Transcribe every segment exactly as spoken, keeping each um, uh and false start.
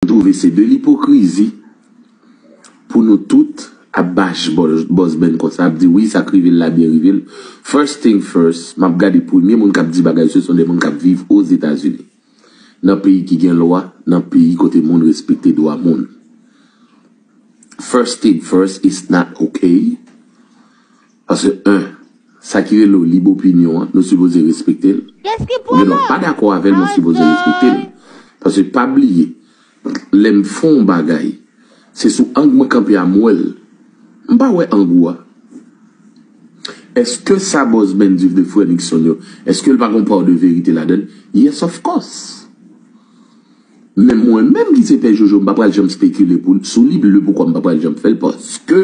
m twouve se de lipokrizi pou nou tout ap bash Bòs Bòs Ben konsa, ap di wi, sa k rive l la byen rive l. First thing first, m ap gade premye moun k ap di bagay, se son de moun k ap viv Ozetazini. Nan peyi ki gen lwa, nan peyi kote moun respekte dwa moun. First thing first, it's not okay. Paske, en, sa ki rele w lib opinyon an, nou sipoze respekte l. Ou gen dwa pa dakò avè l, men w sipoze respekte l. Paske pa bliye, lè m fè yon bagay, se sou ang mwen kanpe a m wè l. M pa wè ang ou a. Èske sa Bòs Ben di de frè Nixon yo, èske l pa gen yon pa de verite ladan l? Yes, of course. Men mwen menm ki se pè Jojo, m pa pral janm spekile pou, sou li, le poukwa m pa pral janm fè l, paske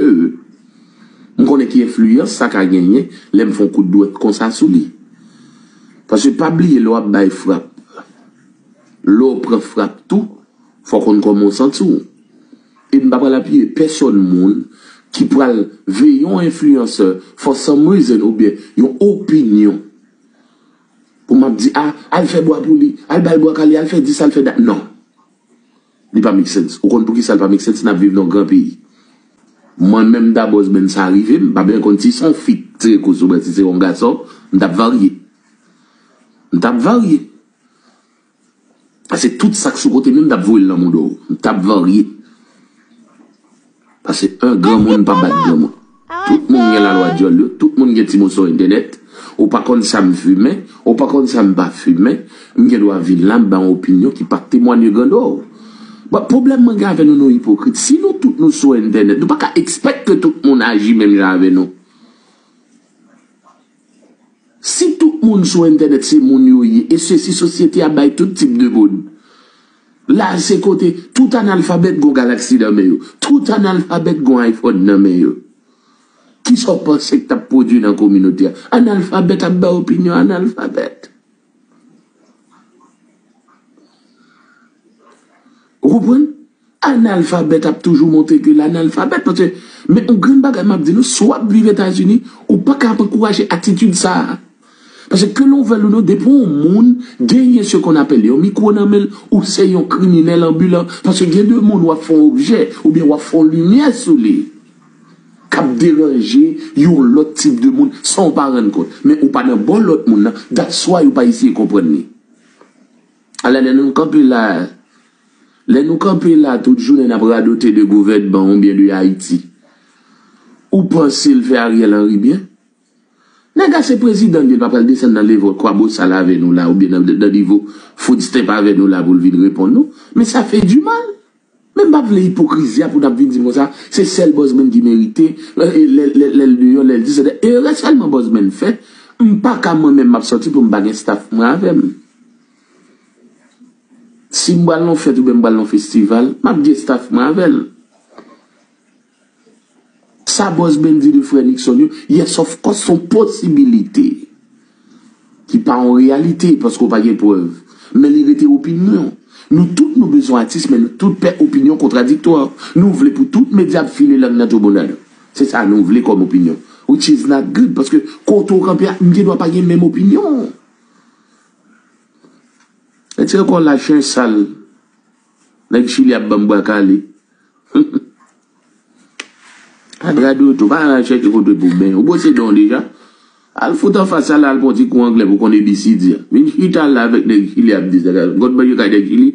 m konnen ki enfliyans sa ka genyen lè m fè yon kout dwèt konsa sou li. Paske pa bliye, lè w ap bay frap, lè w pran frap tou, fò w konn kòman w santi w. E m pa pral apiye pèsòn moun ki pral veye yon enfliyansè for some reason oubyen yon opinyon pou m ap di, a, al fè bwa pou li, al ba l bwa kale, al fè dis, al fè dat. Non. Li pa make sense. Ou konn poukisa l pa make sense? N ap viv nan yon gran peyi. Mwen menm, da Bòs Ben sa rive, m pa byen konn si se yon fi k tire kou sou mwen, si se yon gason, m t ap varye. M t ap varye. Paske tout sa k sou kote m yo, m t ap voye l nan mouda w. M t ap varye. Paske, en, granmoun pa bat granmoun. Tout moun gen lalwa dyòl yo, tout moun gen ti moso entènèt. Ou pa konn sa m fimen, ou pa konn sa m pa fimen. M gen dwa vin la, m ba yon opinyon ki pa temwanye grandè w. Bon, pwoblèm mwen gen avè nou, nou ipokrit. Si nou tout nou sou entènèt, nou pa ka expect ke tout moun aji menm jan avè nou. Si tout moun sou entènèt se moun yo ye, e sesi sosyete a bay tout tip de moun. La se kote tout analfabèt gon Galaxy nan men yo, tout analfabèt gon iPhone nan men yo. Kisa w panse k t ap pwodui nan kominote a? Analfabèt ap bay opinyon analfabèt. Ou konprann? Analfabèt ap toujou montre ke l analfabèt. Paske, men yon grenn bagay m ap di nou, si w ap viv Etazini, ou pa ka ap ankouraje atitid sa a. Paske ke nou vle l ou non, depi yon moun genyen se kon apèl yon mikwo nan men l, ou se yon kriminèl anbilan. Paske gen de moun w ap fè yon objè, oubyen w ap fè yon limyè sou li k ap deranje yon lòt tip de moun san w pa rann kont. Men ou pa nan bò lòt moun nan, that's why ou pa eseye konprann li. Alè, lè nou kanpe la, lè nou kanpe la tout jounen n ap radote de gouvènman oubyen de Ayiti, ou panse l fè Ariel Henry byen? Nèg la se prezidan li, li pa pral desann nan level kwabosal avè nou la, oubyen nan, nan nivo food stamp avè nou la pou l vin reponn nou. Men sa fè di mal. Men m pa vle ipokrizi a pou n ap vin di m konsa, se sèl Bòs Ben ki merite, lè, lè, lè, lè l deyò, lè l di sa, erè sèlman Bòs Ben fè, m pa ka mwen menm m ap sòti pou m pa gen staff mwen avè m. Si m pral nan yon fèt oubyen m pral nan yon festival, m ap gen staff mwen avè l. Sa Bòs Ben di de frè Nixon yo, yes, of course, se yon posibilite ki pa yon reyalite, paske w pa gen prèv. Men li rete opinyon. Nou tout nou bezwen atis, men nou tout pè opinyon kontradiktwa. Nou vle pou tout medya ap file lang nan twou bounda nou. Se sa nou vle kòm opinyon. Which is not good, paske kote w kanpe a, m gen dwa pa gen menm opinyon. Retire kò w la, chen sal. Nèg Chili ap ban m bwa kale. Al rado tou, pa al chèche kote pou w benyen. Ou bwose dan w deja. Al fout anfas sa la, al pran ti kou anglè pou w konn A B C D a. Vin chita la avèk nèg Chili ap di sa. Gòt manje kay nèg Chili.